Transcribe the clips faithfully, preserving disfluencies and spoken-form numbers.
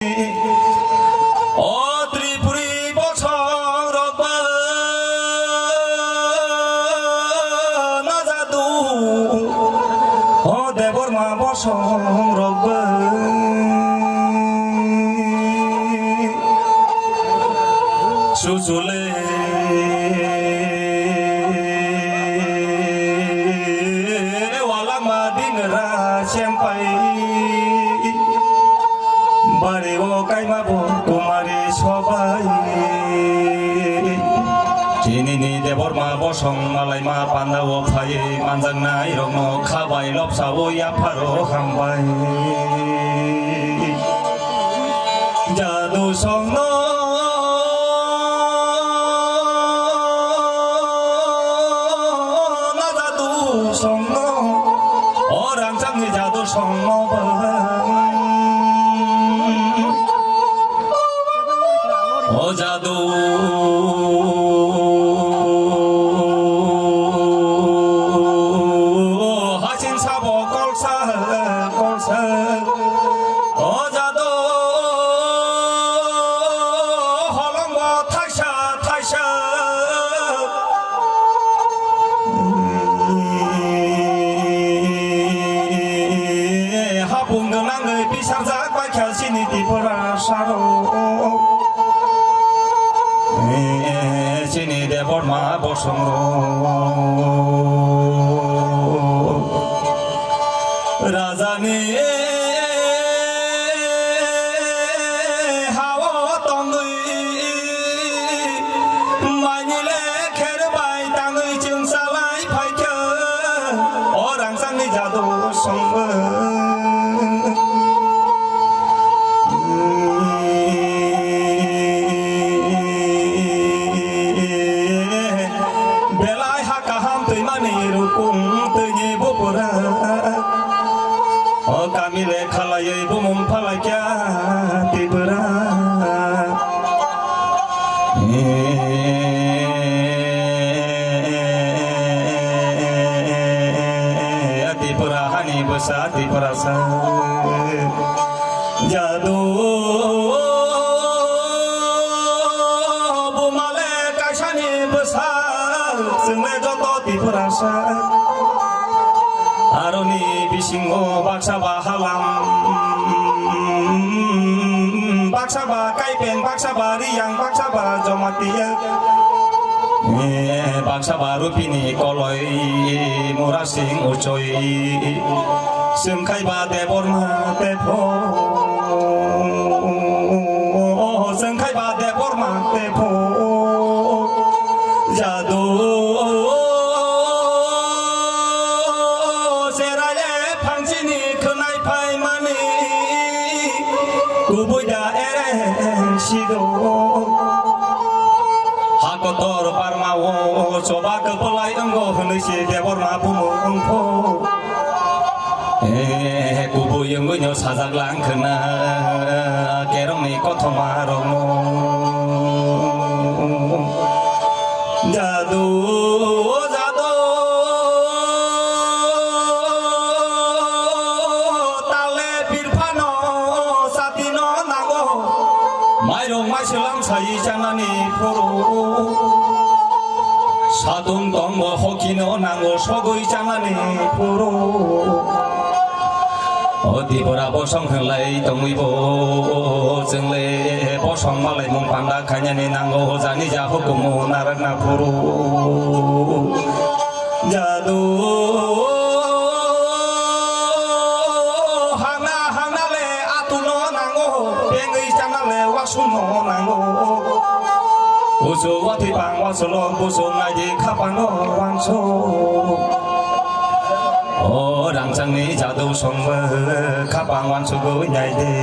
O Tripuri bosong rok bo na jadu, o Debbarma bosong rok bo. Suchule walama dingra sempai, bari o kaima bo kumari sobai. Chinini Debbarma bosong malaima panda o phai manjaknai rokno khabai lopsa o yapharo hambai. Jadu songno na jadu songno, o rangchakni jadu songno ba. O jadu hasin sabo kolsa kolsa. O jadu holongo thaisa thaisa. Hapung gwnangwi bisarjak bai kha chini Tiprasa rok. Chini Debbarma bosong rok. Rajani hao tongwi maini le kher bai tangwi chwng salai phaikha, o rangchakni jadu songbo. Belai ha kaham twimani rukung twini bupura. O kami le khalaiwi bumung phalaikya Tipra. Tipra hani bwsa Tiprasa. Jadu bumale kaisani bwsa, chwngle joto Tiprasa. Aroni bisingo baksa ba halam, baksa ba kaipeng, baksa ba riyang, baksa ba jomatiya. Eh, baksa ba rupini koloi murasing uchoi, sengkhai ba Debbarma tepho, sengkhai ba Debbarma tepho. Jadu seraile phangsini khwnai phaimani kubui da ere sido. Hakotor barma o choba kwplai wngo hwnwi se Debbarma bumung wngkho. Eh, kubui wngwi no sajak lang khwna kerongni kothoma rokno. Jadu, jadu, tale pirphano satino nango. Mairok maiselam sai chanani phuru. Satung tongbo hokino nango sogwi chanani phuru. O Tipra bosong hwnlai tongwi bo chwngle bosong malai mung panda khainani nango jani ja hukumu narakna phuru. Jadu hana hana le atuno nango, bengwi chana le wasuno nango. Kusu wati bang wasulo, kusu naidi khapano wanso. O rangchakni jadu songbo khapang wansugwi naidi.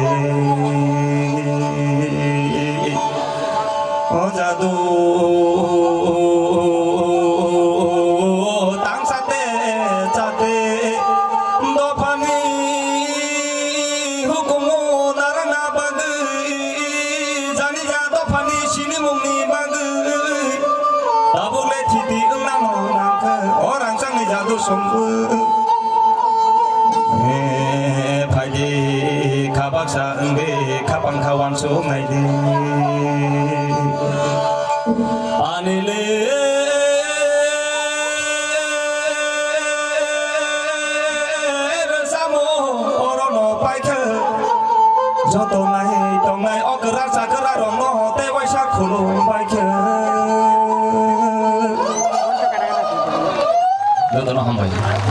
O jadu tang sate sate dophani hukumu narana bagwi, jani ja dophani sinimungni bagwi, tabukle thiti wngnano nangkhe o rangchakni jadu songbo. Eh, phaidi khabaksa wngdi khapang kha Wansuk naidi. Ani le samo orono paikhe. Joto nai tongnai okra chakra rokno tei waisa khulum paikhe. Jotono hambai.